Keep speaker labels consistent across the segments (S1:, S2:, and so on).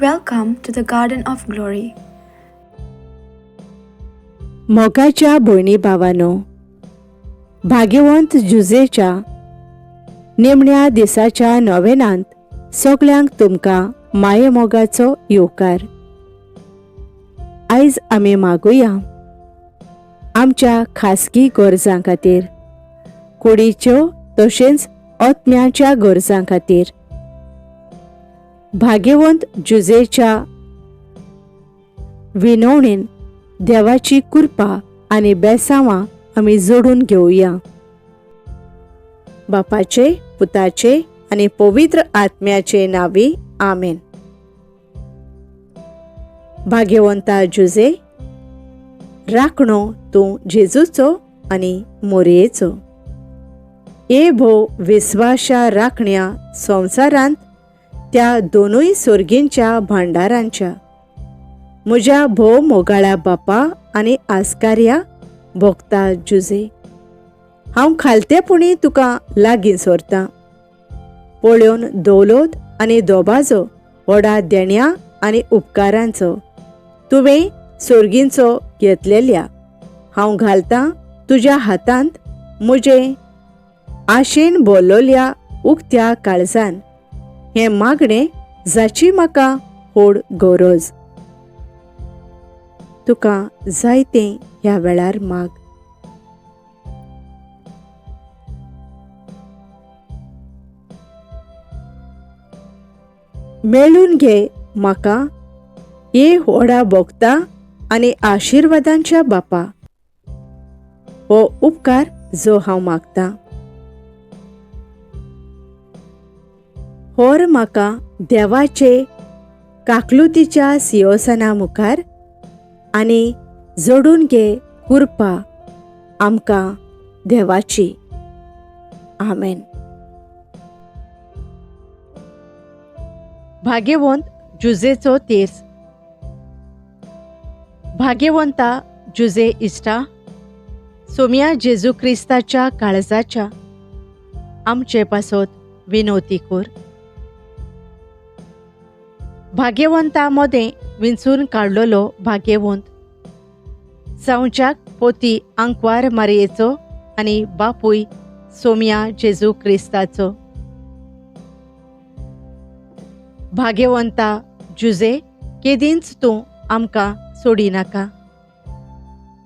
S1: Welcome to the Garden of Glory.
S2: मोगाच्या भयणी भावानो, भाग्यवंत जुजेच्या निमण्या दिसाच्या नोवेनांत सगल्यांक तुमकां मायेमोगाचो येवकार. आयज आमी मागुया आमच्या खासगी गरजां खातीर, कुडीच्यो तशेंच आत्म्याच्या गरजां खातीर. भाग्यवंत जुजेच्या विनवणेन देवाची कृपा आनी बेसांवां आमी जोडून घेवया. बापाचे, पुताचे आनी पवित्र आत्म्याचे नांवी, आमेन. भाग्यवंता जुजे, राखणो तूं जेजूचो आनी मोरयेचो. ए भोव विस्वाशा राखण्या संवसारांत त्या दोनूय सोर्गींच्या भांडारांच्या, म्हज्या भोव मोगाळा बापा आनी आस्कार्या भोगता जुजे, हांव खालतेपणी तुका लागीं सोरतां. पळोवन दौलत आनी दोबाजो व्हडा देण्या आनी उपकारांचो तुवें सोर्गींचो घेतलेल्या, हांव घालतां तुज्या हातांत म्हजें आशेन बोल्लोल्या उक्त्या काळजान हें मागणें, जाची म्हाका व्हड गरज. तुका जायतें ह्या वेळार माग. मेळून घे म्हाका ये व्हडा भोगता आनी आशिर्वादांच्या बापा, हो उपकार जो हांव मागतां. होर म्हाका देवाचे काकलुतीच्या सियोसना मुखार आनी जोडून घे कृपा आमकां देवाची. आमेन. भाग्यवंत जुजेचो तेर्स. भाग्यवंता जुजे इश्टा, सोम्या जेजू क्रिस्ताच्या काळजाच्या, आमचे पासत विनोती कर. भाग्यवंता मदें विंचून काडलेलो भाग्यवंत जावच्याक पोती आंकवार मारयेचो आनी बापूय सोम्या जेजू क्रिस्ताचो. भाग्यवंता जुजे, केदींच तूं आमकां सोडिनाका.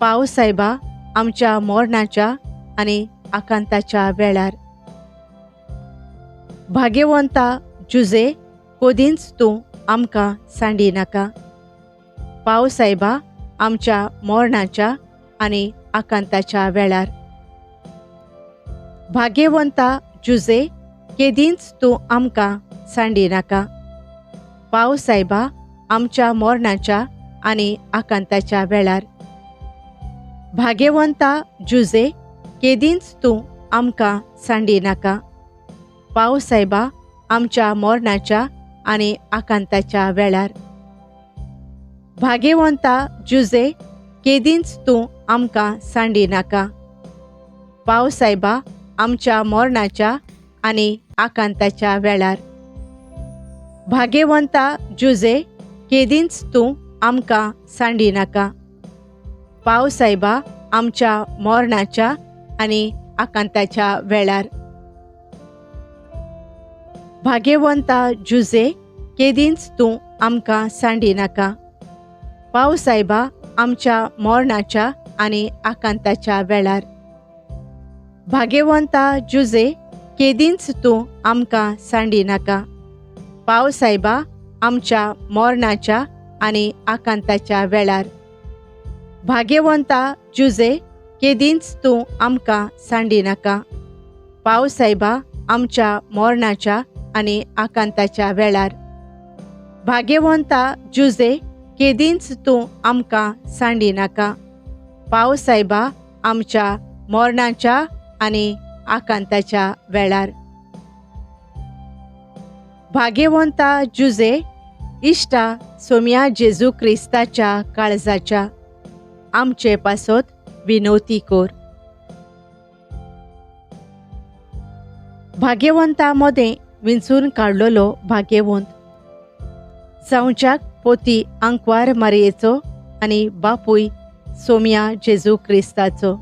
S2: पाव सायबा आमच्या मोरणाच्या आनी आकांताच्या वेळार. भाग्यवंता जुजे, कोदींच तूं आमकां सांडिनाका. पाव सायबा आमच्या मोरणाच्या आनी आकांताच्या वेळार. भाग्यवंता जुजे, केदींच तूं आमकां सांडिनाका. पाव सायबा आमच्या मोरणाच्या आनी आकांताच्या वेळार. भाग्यवंता जुजे, केदींच तूं आमकां सांडिनाका. पाव सायबा आमच्या मोरणाच्या आनी आकांताच्या वेळार. भाग्यवंता जुजे, केदींच तूं आमकां सांडिनाका. पाव सायबा आमच्या मोरणाच्या आनी आकांताच्या वेळार. भाग्यवंता जुजे, केदींच तूं आमकां सांडिनाका. पाव सायबा आमच्या मोरणाच्या आनी आकांताच्या वेळार. भाग्यवंता जुजे, केदींच तूं आमकां सांडिनाका. पाव सायबा आमच्या मोरणाच्या आनी आकांताच्या वेळार. भाग्यवंता जुजे, केदींच तूं आमकां सांडिनाका. पाव सायबा आमच्या मोरणाच्या आनी आकांताच्या वेळार. भाग्यवंता जुजे, केदींच तूं आमकां सांडिनाका. पाव सायबा आमच्या मोरणाच्या आनी आकांताच्या वेळार. भाग्यवंता जुजे, केदींच तूं आमकां सांडिनाका. पाव सायबा आमच्या मोरणाच्या आनी आकांताच्या वेळार. भाग्यवंता जुजे, इश्टा सोम्या जेजू क्रिस्ताच्या काळजाच्या, आमचे पासत विनोती कर. भाग्यवंता मदें विंचून काडलेलो भाग्यवंत जावच्याक पोती आंकवार मारयेचो आनी बापूय सोमया जेजू क्रिस्ताचो.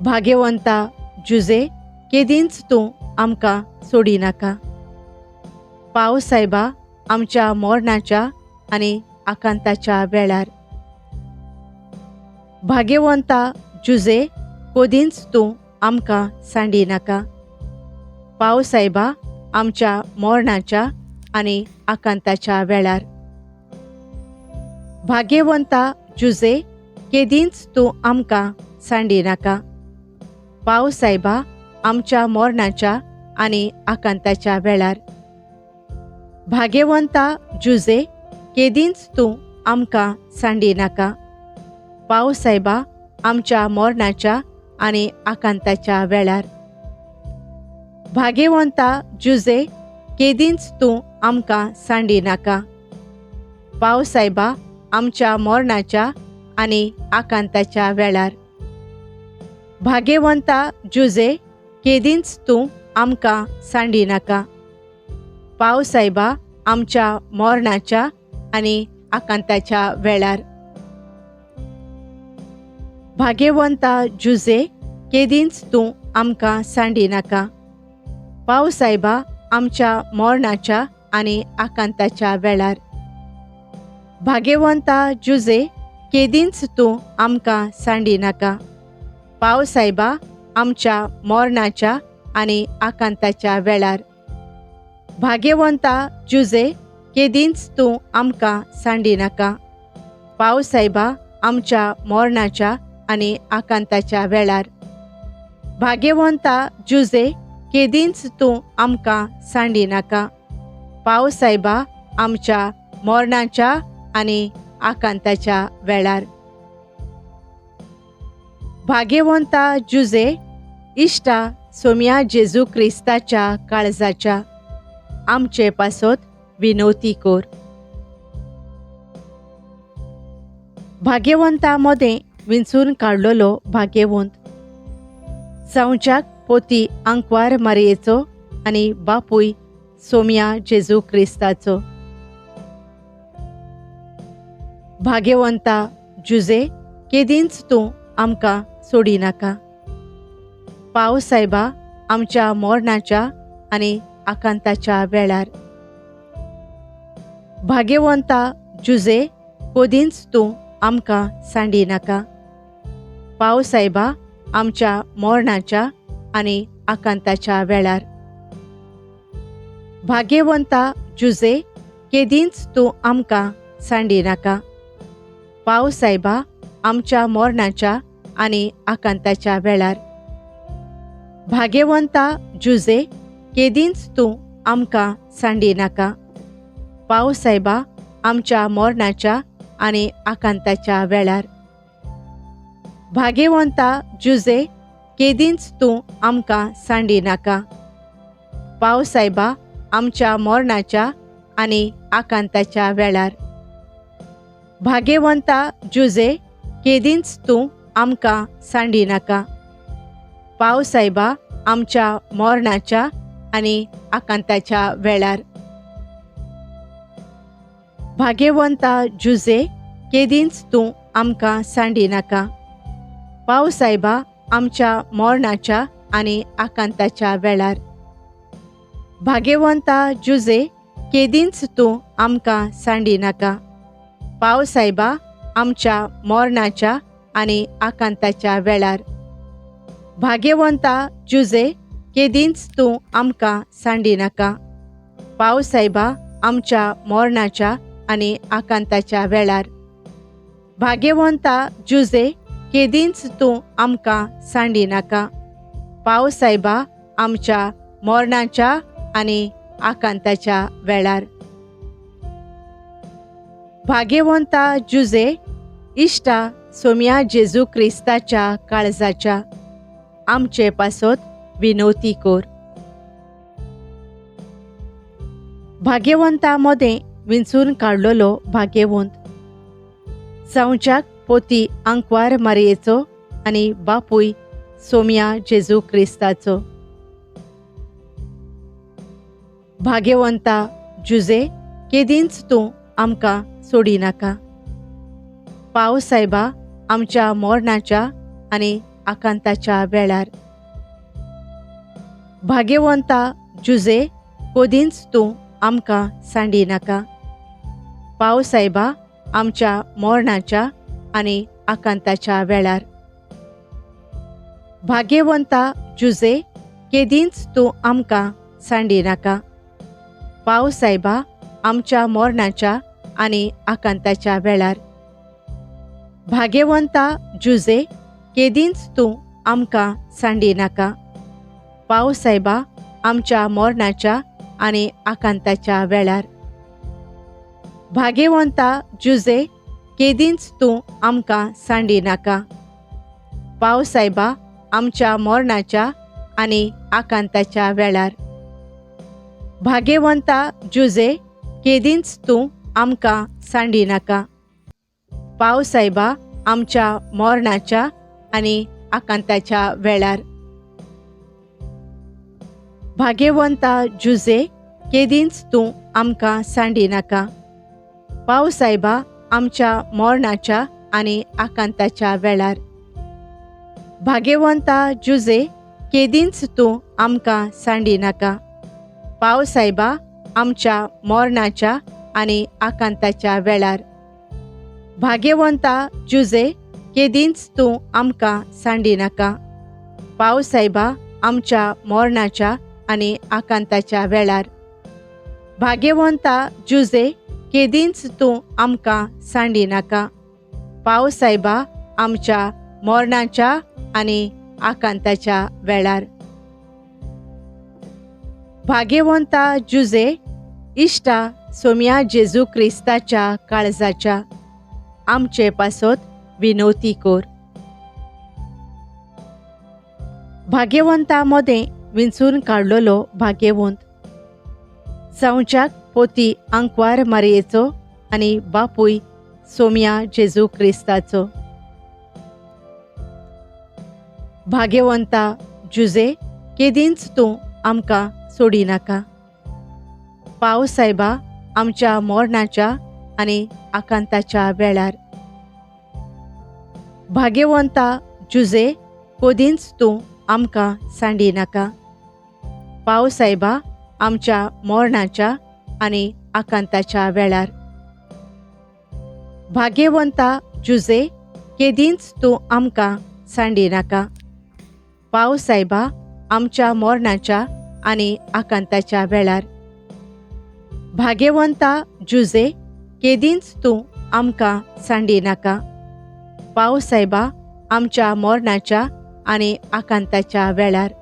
S2: भाग्यवंता जुजे, केदींच तूं आमकां सोडिनाका. पाव सायबा आमच्या मोरणाच्या आनी आकांताच्या वेळार. भाग्यवंता जुजे, कोदींच तूं आमकां सांडिनाका. पाव सायबा आमच्या मोरणाच्या आनी आकांताच्या वेळार. भाग्यवंता जुजे, केदींच तूं आमकां सांडिनाका. पाव सायबा आमच्या मोरणाच्या आनी आकांताच्या वेळार. भाग्यवंता जुजे, केदींच तूं आमकां सांडिनाका. पाव सायबा आमच्या मोरणाच्या आनी आकांताच्या वेळार. भाग्यवंता जुजे, केदींच तूं आमकां सांडिनाका. पाव सायबा आमच्या मोरणाच्या आनी आकांताच्या वेळार. भाग्यवंता जुजे, केदींच तूं आमकां सांडिनाका. पाव सायबा आमच्या मोरणाच्या आनी आकांताच्या वेळार. भाग्यवंता जुजे, केदींच तूं आमकां सांडिनाका. पाव सायबा आमच्या मोरणाच्या आनी आकांताच्या वेळार. भाग्यवंता जुजे, केदींच तूं आमकां सांडिनाका. पाव सायबा आमच्या मोरणाच्या आनी आकांताच्या वेळार. भाग्यवंता जुजे, केदींच तूं आमकां सांडिनाका. पाव सायबा आमच्या मोरणाच्या आनी आकांताच्या वेळार. भाग्यवंता जुजे, केदींच तूं आमकां सांडिनाका. पाव सायबा आमच्या मोरणाच्या आनी आकांताच्या वेळार. भाग्यवंता जुजे, इश्टा सोमया जेजू क्रिस्ताच्या काळजाच्या आमचे पासत विनवती कोर. भाग्यवंता मदें विंचून काडलेलो भाग्यवंत जावच्याक पोती आंकवार मारयेचो आनी बापूय सोमया जेजू क्रिस्ताचो. भाग्यवंता जुजे, केदींच तूं आमकां सोडिनाका. पाव सायबा आमच्या मोरणाच्या आनी आकांताच्या वेळार. भाग्यवंता जुजे, कोदींच तूं आमकां सांडिनाका. पाव सायबा आमच्या मोरणाच्या आनी आकांताच्या वेळार. भाग्यवंता जुजे, केदींच तूं आमकां सांडिनाका. पाव सायबा आमच्या मोरणाच्या आनी आकांताच्या वेळार. भाग्यवंता जुजे, केदींच तूं आमकां सांडिनाका. पाव सायबा आमच्या मोरणाच्या आनी आकांताच्या वेळार. भाग्यवंता जुजे, केदींच तूं आमकां सांडिनाका. पाव सायबा आमच्या मोरणाच्या आनी आकांताच्या वेळार. भाग्यवंता जुजे, केदींच तूं आमकां सांडिनाका. पाव सायबा आमच्या मोरणाच्या आनी आकांताच्या वेळार. भाग्यवंता जुजे, केदींच तूं आमकां सांडिनाका. पाव सायबा आमच्या मोरणाच्या आनी आकांताच्या वेळार. भाग्यवंता जुजे, केदींच तूं आमकां सांडिनाका. पाव सायबा आमच्या मोरणाच्या आनी आकांताच्या वेळार. भाग्यवंता जुजे, केदींच तूं आमकां सांडिनाका. पाव सायबा आमच्या मोरणाच्या आनी आकांताच्या वेळार. भाग्यवंता जुजे, केदींच तूं आमकां सांडिनाका. पाव सायबा आमच्या मोरणाच्या आनी आकांताच्या वेळार. भाग्यवंता जुजे, इश्टा सोमया जेजू क्रिस्ताच्या काळजाच्या आमचे पासत विनवती कोर. भाग्यवंता मदें विंचून काडलेलो भाग्यवंत जावच्याक पोती आंकवार मारयेचो आनी बापूय सोमया जेजू क्रिस्ताचो. भाग्यवंता जुजे, केदींच तूं आमकां सोडिनाका. पाव सायबा आमच्या मोरणाच्या आनी आकांताच्या वेळार. भाग्यवंता जुजे, कोदींच तूं आमकां सांडिनाका. पाव सायबा आमच्या मोरणाच्या आनी आकांताच्या वेळार. भाग्यवंता जुजे, केदींच तूं आमकां सांडिनाका. पाव सायबा आमच्या मोरणाच्या आनी आकांताच्या वेळार. भाग्यवंता जुजे, केदींच तूं आमकां सांडिनाका. पाव सायबा आमच्या मोरणाच्या आनी आकांताच्या वेळार. भाग्यवंता जुजे, केदींच तूं आमकां सांडिनाका. पाव सायबा आमच्या मोरणाच्या आनी आकांताच्या वेळार. भाग्यवंता जुजे, केदींच तूं आमकां सांडिनाका. पाव सायबा आमच्या मोरणाच्या आनी आकांताच्या वेळार. भाग्यवंता जुजे, केदींच तूं आमकां सांडिनाका. पाव सायबा आमच्या मोरणाच्या आनी आकांताच्या वेळार. भाग्यवंता जुजे, केदींच तूं आमकां सांडिनाका. पाव सायबा आमच्या मोरणाच्या आनी आकांताच्या वेळार. भाग्यवंता जुजे, केदींच तूं आमकां सांडिनाका. पाव सायबा आमच्या मोरणाच्या आनी आकांताच्या वेळार. भाग्यवंता जुजे, केदींच तूं आमकां सांडिनाका. पाव सायबा आमच्या मोरणाच्या आनी आकांताच्या वेळार. भाग्यवंता जुजे, इश्टा सोम्या जेजू क्रिस्ताच्या काळजाच्या आमचे पासत विनवती कोर. भाग्यवंता मदें विंचून काडलेलो भाग्यवंत जावच्याक पोती आंकवार मारयेचो आनी बापूय सोम्या जेजू क्रिस्ताचो. भाग्यवंता जुजे, केदींच तूं आमकां सोडिनाका. पाव सायबा आमच्या मोरणाच्या आनी आकांताच्या वेळार. भाग्यवंता जुजे, कोदींच तूं आमकां सांडिनाका. पाव सायबा आमच्या मोरणाच्या आनी आकांताच्या वेळार. भाग्यवंता जुजे, केदींच तूं आमकां सांडिनाका. पाव सायबा आमच्या मोरणाच्या आनी आकांताच्या वेळार. भाग्यवंता जुजे, केदींच तूं आमकां सांडिनाका. पाव सायबा आमच्या मोरणाच्या आनी आकांताच्या वेळार.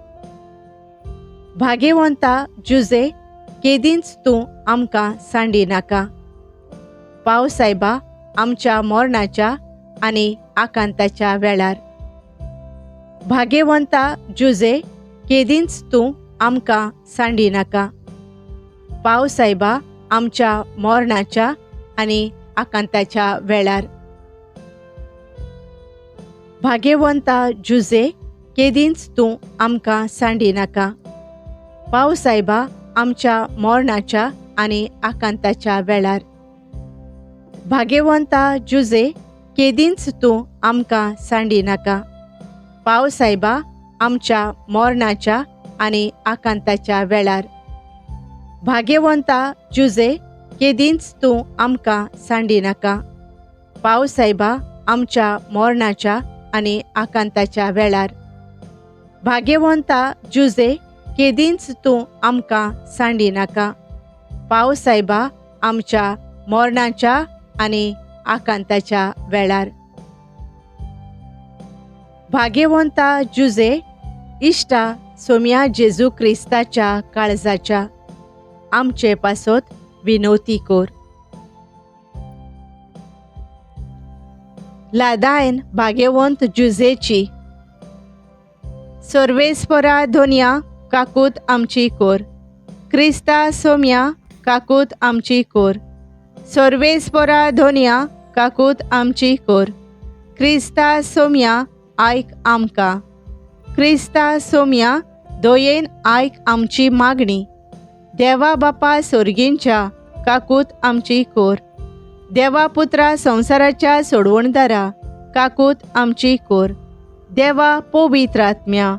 S2: भाग्यवंता जुजे, केदींच तूं आमकां सांडिनाका. पाव सायबा आमच्या मोरणाच्या आनी आकांताच्या वेळार. भाग्यवंता जुजे, केदींच तूं आमकां सांडिनाका. पाव सायबा आमच्या मोरणाच्या आनी आकांताच्या वेळार. भाग्यवंता जुजे, केदींच तूं आमकां सांडिनाका. पाव सायबा आमच्या मोरणाच्या आनी आकांताच्या वेळार. भाग्यवंता जुजे, केदींच तूं आमकां सांडिनाका. पाव सायबा आमच्या मोरणाच्या आनी आकांताच्या वेळार. भाग्यवंता जुजे, केदींच तूं आमकां सांडिनाका. पाव सायबा आमच्या मोरणाच्या आनी आकांताच्या वेळार. भाग्यवंता जुजे, केदींच तूं आमकां सांडिनाका. पाव सायबा आमच्या मोरणाच्या आनी आकांताच्या वेळार. भाग्यवंता जुजे, इश्टा सोम्या जेजू क्रिस्ताच्या काळजाच्या आमचे पासत विनवती कोर. लादायन भाग्यवंत जुजेची. सर्वेस्परा धोनिया काकूत आमची कोर. क्रिस्ता सोम्या काकूत आमची कोर. सर्वेस्परा धोनिया काकूत आमची कोर. क्रिस्ता सोम्या आयक आमकां. क्रिस्ता सोम्या दयेन आयक आमची मागणी. देवा बापा सोर्गींच्या काकूत आमची कोर. देवा पुत्रा संवसाराच्या सोडवणदारा काकूत आमची कोर. देवा पवित्र आत्म्या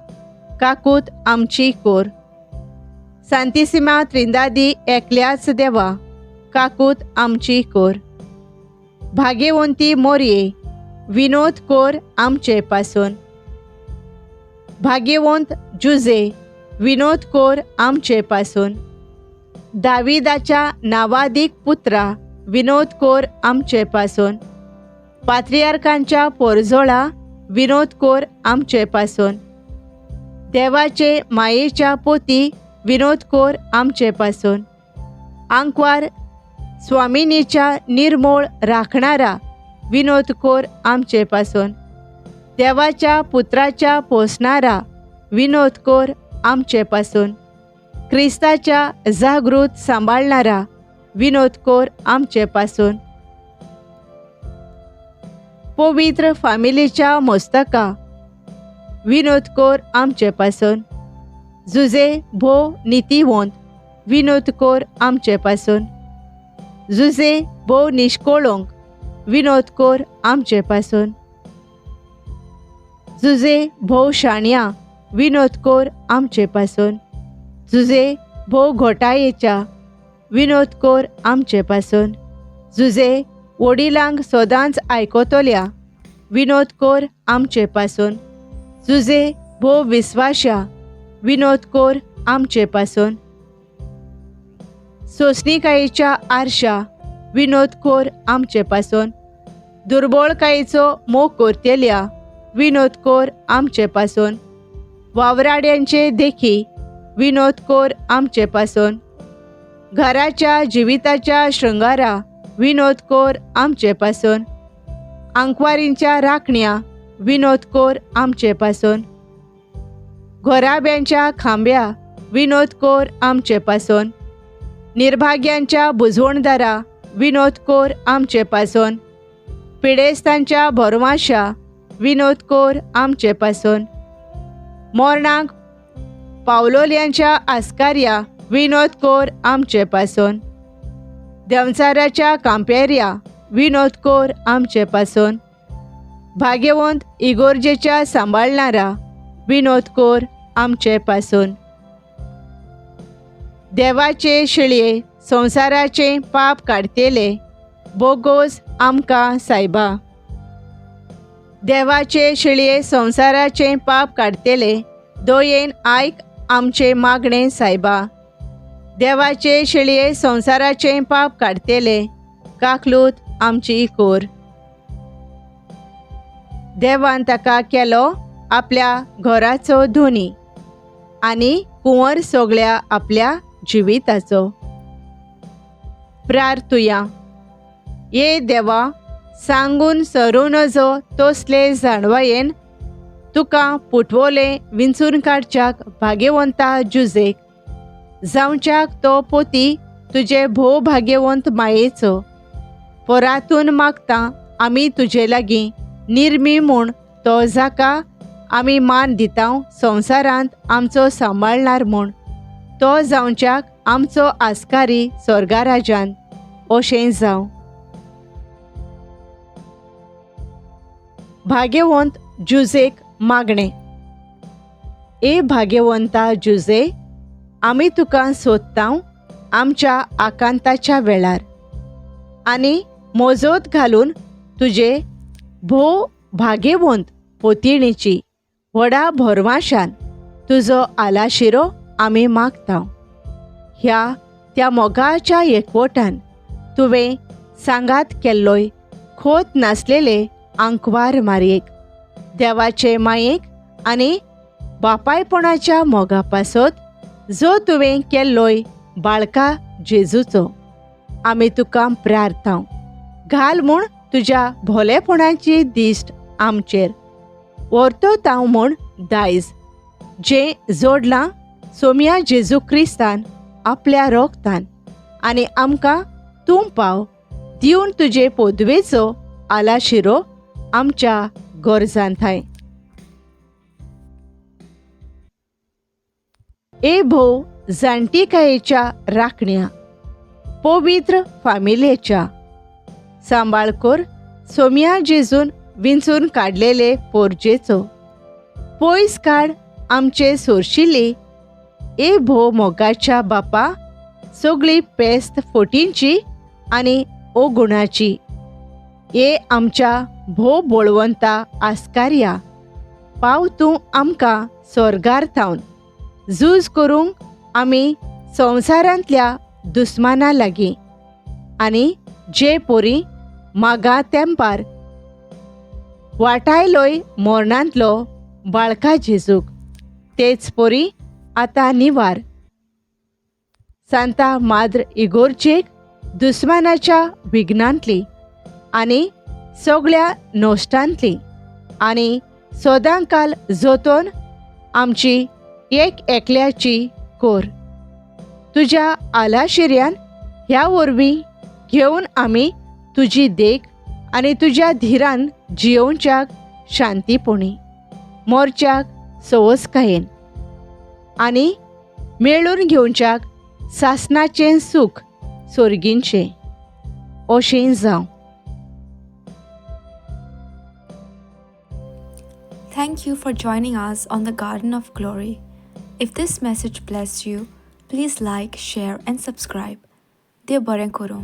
S2: काकूत आमची कोर. सांतिसिमा त्रिंदादी एकल्याच देवा काकूत आमची कोर. भाग्यवंती मोरये विनोद कोर आमचे पासून. भाग्यवंत जुजे विनोद कोर आमचे पासून. दाविदाच्या नावादीक पुत्रा विनोद कोर आमचे पासून. पात्रियार्कांच्या पोरजोळा विनोद कोर आमचे पासून. देवाचे मायेच्या पोती विनोद कोर आमचे पासून. आंकवार स्वामिनीच्या निर्मोळ राखणारा विनोद कोर आमचे पासून. देवाच्या पुत्राच्या पोसणारा विनोद कोर आमचे पासून. क्रिस्ताच्या जागृत सांबाळणारा विनोद कोर आमचे पासून. पवित्र फामिलीच्या मोस्तका विनोद कोर आमचे पासून. जुजे भो नितीवंत विनोद कोर आमचे पासून. जुजे भोव निश्कोळोंक विनोद कोर आमचे पासून. जुजे भोव शाण्या विनोद कोर आमचे पासून. जुजे भोव घोटायेच्या विनोद कोर आमचे पासून. जुजे वडिलांक सदांच आयकतल्या विनोद कोर आमचे पासून. जुजे भोव विस्वाश्या विनोद कोर आमचे पासून. सोंसणीकायेच्या आरशा विनोद कोर आमचे पासून. दुर्बळकायेचो मोग करतेल्या विनोद कोर आमचे पासून. वावराड्यांचे देखी विनोद कोर आमचे पासून. घराच्या जिविताच्या शृंगारा विनोद कोर आमचे पासून. आंकवारींच्या राखण्या विनोद कोर आमचे पासून. घोराब्यांच्या खांब्या विनोद कोर आमचे पासून. निर्भाग्यांच्या बुजवणदारा विनोद कोर आमचे पासून. पिडेस्तांच्या भरवाशा विनोद कोर आमचे पासून. मोरणाक पावलोल्यांच्या आस्कार्या विनोद कोर आमचे पासून. देंवचाराच्या कांपेर्या विनोद कोर आमचे पासून. भाग्यवंत इगोर्जेच्या सांबाळणारा विनोद कोर आमचे पासून. देवाचे शिळये संवसाराचें पाप काडतेले बोगोस आमकां सायबा. देवाचे शिळये संवसाराचें पाप काडतेले दोयेन आयक आमचें मागणें सायबा. देवाचे शिळये संवसाराचें पाप काडतेले काकलूत आमची कोर. देवान ताका केलो आपल्या घराचो धोनी आनी कुंवर सगळ्या आपल्या जिविताचो. प्रार्थुया. ये देवा सांगून सरूं नजो तसले जाणवायेन तुका पुटवोलें विंचून काडच्याक भाग्यवंता जुजेक जावच्याक तो पोती तुजे भोव भाग्यवंत मायेचो. पोरातून मागता आमी तुजे लागीं निर्मी म्हूण तो जाका आमी मान दिता संवसारांत आमचो सांबाळणार म्हूण तो जावच्याक आमचो आस्कारी स्वर्गाराजान अशें जावं. भाग्यवंत जुजेक मागणें. ए भाग्यवंता जुजे आमी तुका सोदता आमच्या आकांताच्या वेळार आनी मोजोत घालून तुजे भोव भाग्यवंत पोतिणीची व्हडा भरवाशान तुजो आलाशिरो आमी मागता. ह्या त्या मोगाच्या एकवटान तुवें सांगात केल्लोय खोत नासलेले आंकवार मारयेक देवाचे मायेक आनी बापायपणाच्या मोगा पासत जो तुवें केल्लोय बाळका जेजूचो आमी तुका प्रार्थांव घाल म्हूण तुज्या भोलेपणाची दिश्ट आमचेर व्हरतो तांव म्हूण दायज जें जोडलां सोम्या जेजू क्रिस्तान आपल्या रोगतान आनी आमकां तूं पाव दिवन तुजे पोदवेचो आलाशिरो आमच्या गरजान थांय. ए भोव जाणटीकायेच्या राखण्या पवित्र फामिलेच्या सांबाळ कोर सोम्या जेजून विंचून काडलेले पोरजेचो पयस काड आमचे सोरशिल्ली ए भोव मोगाच्या बापा सगळी पेस्त फोटींची आनी ओगुणाची ए आमच्या भोव बळवंता आस्कार्या पाव तूं आमकां स्वर्गार थावन झूज करूंक आमी संवसारांतल्या दुस्माना लागीं आनी जे पोरी मागा तेंपार वाटायलोय मोरणांतलो बाळका जेजूक तेच पोरी आतां निवार सांता माद्र इगोर्जेक दुस्मानाच्या विघ्नांतली आनी सगळ्या नोश्टांतली आनी सदांकाल जोतोन आमची एक एकल्याची कोर तुज्या आलाशिऱ्यान ह्या वरवीं घेवन आमी तुजी देख आनी तुज्या धिरान जियोवच्याक शांतीपणी मोर्च्याक सवसकायेन आनी मेळून घेवच्याक सासणाचें सूख सोर्गींचें अशें जावं.
S1: Thank you for joining us on the Garden of Glory. If this message blessed you, please like, share, and subscribe. Dev बरें करूं.